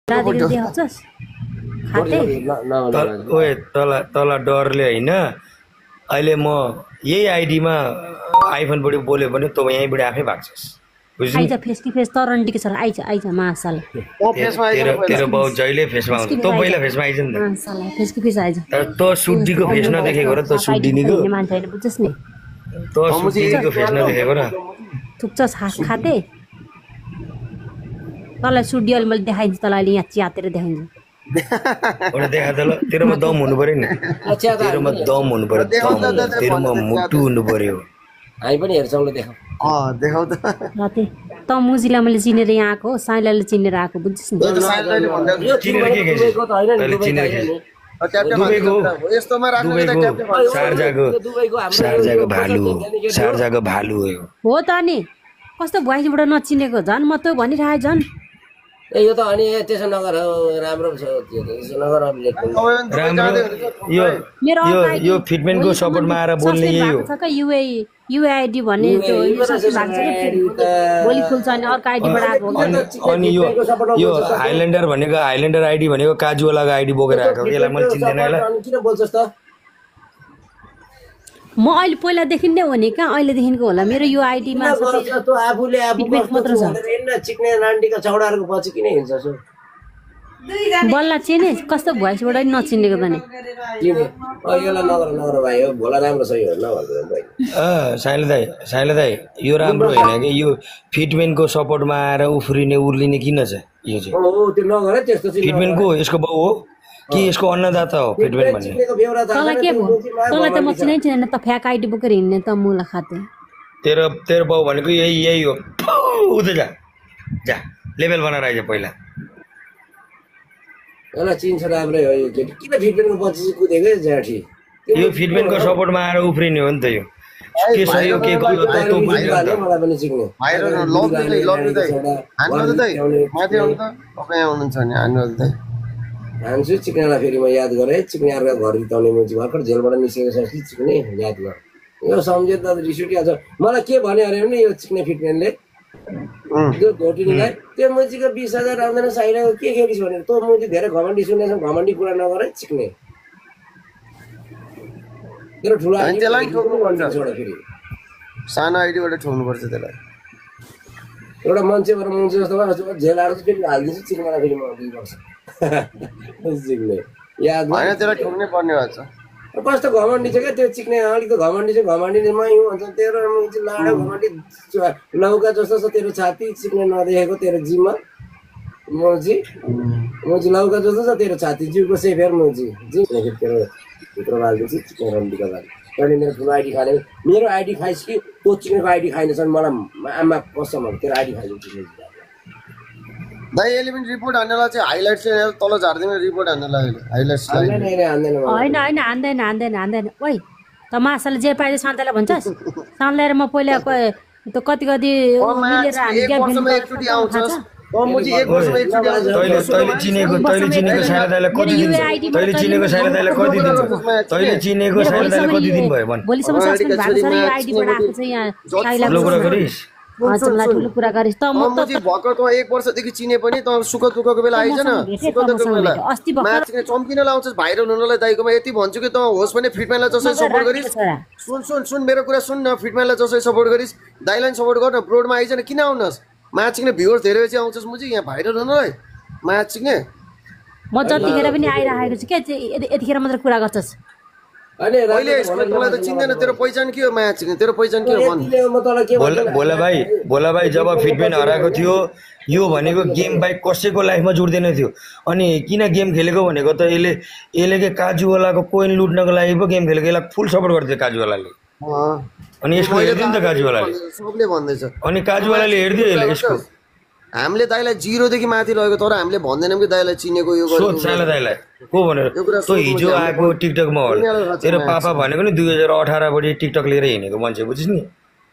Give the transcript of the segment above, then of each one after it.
राधिका देखाउँछस् खाते ओए तल डरले होइन अहिले म यही आइडीमा आइफोनबाट बोल्यो भने तँ यहीँबाट आफै भाग्छस् आइज फेस कि फेस तरन्टीको छ आइज मासाला तेरो बाउ जहिले फेसमा आउँछ तँ पहिला फेसमा आइज नि मासाला फेस कि फेस आइज त सुड्डीको फेस नदेखेको र त सुड्डिनीको मान्छे हैन बुझ्छस् नि त सुड्डीको फेस नदेखेको र थुक्छस् खाते तँलाई सुड्डी अहिले मैले देखाइदिन्छु तँलाई अहिले यहाँ च्यातेर देखाइदिन्छु एउटा देखा त ल तेरोमा दम हुनु पर्यो नि तेरोमा दम हुनु पर्यो तेरोमा मुटु हुनु पर्यो हामी पनि हेर्छौँ ल देखाउ त त मुजीलाई मैले चिनेर यहाँ आएको हो साइलाले चिनेर आएको बुझ्छस् नि चिनेर के खेल्छ अहिले चिनेर खेल्छ शारजाको भालु हो त नि कस्तो भुवाइबाट नचिनेको झन् म त भनिरहेको झन् यो त अनि त्यसो नगर राम्रो छ त्यसो नगर यो फिटमेन्टको सपोर्टमा आएर बोल्ने यही हो युआइडी भन्ने भोलि खुल्छ अनि अर्को आइडीबाट आएको अनि यो हाइल्यान्डर भनेको हाइल्यान्डर आइडी भनेको काजुवालाको आइडी बोकेर आएको यसलाई मैले चिन्दैन होला किन बोल्छस् त म अहिले पहिलादेखि नै हो नि कहाँ अहिलेदेखिको होला मेरो यो आइडीमा आफूले चिक्ने नान्डीका चौडाहरूको पछि किन हिँड्छस् बल्ला चिने कस्तो भोइसबाट नि नचिनेको त नि साइला दाइ यो राम्रो होइन कि यो फिटमेन्टको सपोर्टमा आएर उफ्रिने उर्लिने किन छ यो चाहिँ फिटमेन्टको यसको बाउ हो कि यसको अन्नदाता हो फिटमेन्ट भन्ने तँलाई के भयो तँलाई त म चिनै चिनेन त फ्याक आइडी बोकेर हिँड्ने त मुला खाते तेरो बाउ भनेको यही हो उता जा लेभल बनाएर आइज पहिला चिन्छ राम्रै हो यो केटी किन फिटमेन्टको पछि कुदेको ज्याठी यो फिटमेन्टको सपोर्टमा आएर उफ्रिने हो नि त यो के सही हो के गलत हो त्यो बुझ्नु मलाई पनि चिक्ने हान्छु चिक्नेलाई फेरि म याद गरेँ चिक्ने अर्का घर रिताउने मान्छे भर्खर जेलबाट निस्केको छ कि चिक्ने याद गर यो सम्झे त रिस उठिहाल्छ मलाई के भन्यो अरे नि यो चिक्ने फिटमेन्टले त्यो घोटिनीलाई त्यो मुजीको 20,000 आउँदैन साइडको के खेलिस् भनेर तँ मुजी धेरै घमण्डी सुनेछ घमण्डी कुरा नगर चिक्ने तेरो ठुलो फेरि सानो आइडीबाट ठोक्नुपर्छ त्यसलाई एउटा मान्छेबाट मुजी जस्तो झेल आएर फेरि हालिदिन्छु चिक्नेलाई फेरि म 2 वर्ष चिक्ने याद होइन त्यसलाई ठोक्नै पर्ने भन्छ कस्तो घमण्डी छ क्या त्यो चिक्ने अलिक घमण्डी छ घमण्डीले मायु भन्छ तेरो लाडो घमण्डी लौका जस्तो छ तेरो छाती चिक्ने नदेखेको तेरो जिउमा मोजी लौका जस्तो छ तेरो छाती जिउको सेफेर मोजी तेरो भित्र हालिदिन्छु चिक्ने रन्डीको लागि तैँले मेरो ठुलो आइडी खाने मेरो आइडी खाइस् कि त्यो चिक्नेको आइडी खाइनेछन् मलाई आमा कसमहरू तेरो आइडी खाइदिन्छु दाइ यसले पनि रिपोर्ट हान्नेलाई चाहिँ हाइलाइट्स तल झार्दिनु रिपोर्ट हान्नेलाई हाइलाइट्स हान्दैन ओइ त मासाले जे पाइदियो शान्तलाई भन्छस् शान्तलाई म पहिला कति मिलेर हामी तैँले चिनेको साइला दाइलाई कति दिन तैँले चिनेको साइला दाइलाई कति दिन तैँले चिनेको साइला दाइलाई कति दिन भयो भन् भोलिसम्म सस्पेन्ड भएको छ यो आइडीबाट आएको छ यहाँ कुरा गरिस् ठुलो कुरा गरिस् त म त भर्खर त 1 वर्षदेखि चिने पनि त सुख दुःखको बेला आइज न सुख दुःखको बेला अस्ति भर्खर चम्किन लाउँछस् भाइरल हुनलाई दाइकोमा यति भन्छु कि त होस् भने फिटमेनलाई जसरी सपोर्ट गरिस् सुन मेरो कुरा सुन न फिटमेनलाई जसरी सपोर्ट गरिस् दाइलाई सपोर्ट गर्न ब्रोडमा आइज न किन आउनस् माया चिक्ने भ्युअर्स धेरै चाहिँ आउँछस् मुजी यहाँ भाइरल हुनलाई माया चिक्ने म जतिखेर पनि आइरहेको छु के यतिखेर मात्र कुरा गर्छस् अहिले तँलाई त चिन्दैन तेरो पहिचान के हो माया चिक्ने तेरो पहिचान के हो भन् भोला भाइ जब फिटमेन्ट हराएको थियो यो भनेको गेम बाइक कसैको लाइफमा जुट्दैन थियो अनि किन गेम खेलेको भनेको त यसले के काजुवालाको कोइन लुट्नको लागि पो गेम खेलेको यसलाई फुल सपोर्ट गर्थ्यो काजुवालाले अनि यसको हेर्दियो नि त काजुवालाले सबले भन्दैछ अनि काजुवालाले हेर्दियो यसको हामीले दाइलाई 0 देखि माथि लगेको तर हामीले भन्दैनौँ कि दाइलाई चिनेको यो सोच साइला दाइलाई को भनेर तँ हिजो आएको टिकटकमा होला तेरो पापा भनेको नि 2018 बाट टिकटक लिएर हिँडेको मान्छे बुझिस् नि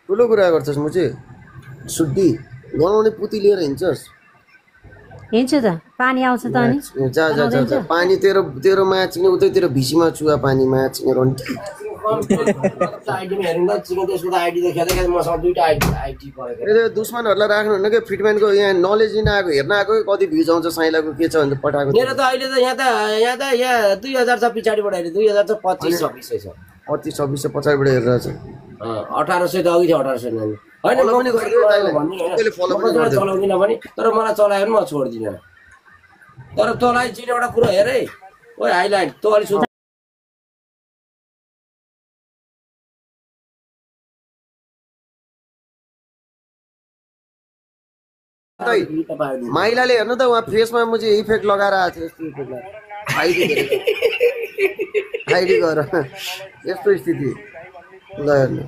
ठुलो कुरा गर्छस् म चाहिँ सुड्डी गनाउने पुती लिएर हिँड्छस् हिँड्छु त पानी आउँछ त अनि जा पानी तेरो माया चिक्ने उतैतिर भिसीमा चुवा पानी माया चिक्ने रन्टी आइडीमा हेर्नु त चिकन त्यसको त आइडी देखाउँदै मसँग दुईटा आइडी परेको ए दुश्मनहरूलाई राख्नुहुन्न कि फिटम्यानको यहाँ नलेज लिन आएको हेर्न आएको कति भ्युज आउँछ साइलाको के छ भनेर पठाएको मेरो त अहिले त यहाँ 2000 छ पछाडिबाट अहिले 2000 छ 25-26 छ 25-26 पछाडिबाट हेरेर छ 1800 त अघि थियो 1800 नानी होइन follow पनि गरिदियो दाइले follow पनि गरिदियो चलाउँदिनँ पनि तर मलाई चलायो भने म छोड्दिनँ तर तँलाई चाहिँ एउटा कुरा हेर है ओइ हाइलाइट तँ अलि सुन माइलाले हेर्नु त उहाँ फेसमा मुझे इफेक्ट लगाएर आएको थियो यस्तो इफेक्ट आइडी गर यस्तो स्थिति ल हेर्नु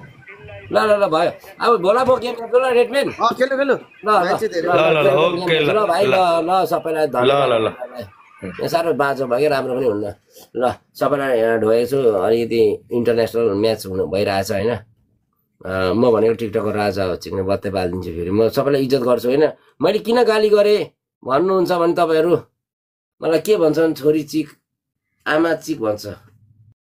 ल ल ल भयो अब भोला म गेम खेल्छु ल रेडमेन खेल्नु खेल्नु ल ओके ल भाइ ल ल सबैलाई धन्यवाद यहाँ साह्रो बाँचो भयो राम्रो पनि हुन्न ल सबैलाई यहाँ ढोएको छु अलिकति इन्टरनेसनल म्याच हुनु भइरहेछ होइन म भनेको टिकटकको राजा हो चिक्ने बत्तै पालिदिन्छु फेरि म सबैलाई इज्जत गर्छु होइन मैले किन गाली गरेँ भन्नुहुन्छ भने तपाईँहरू मलाई के भन्छन् छोरी चिक आमा चिक भन्छ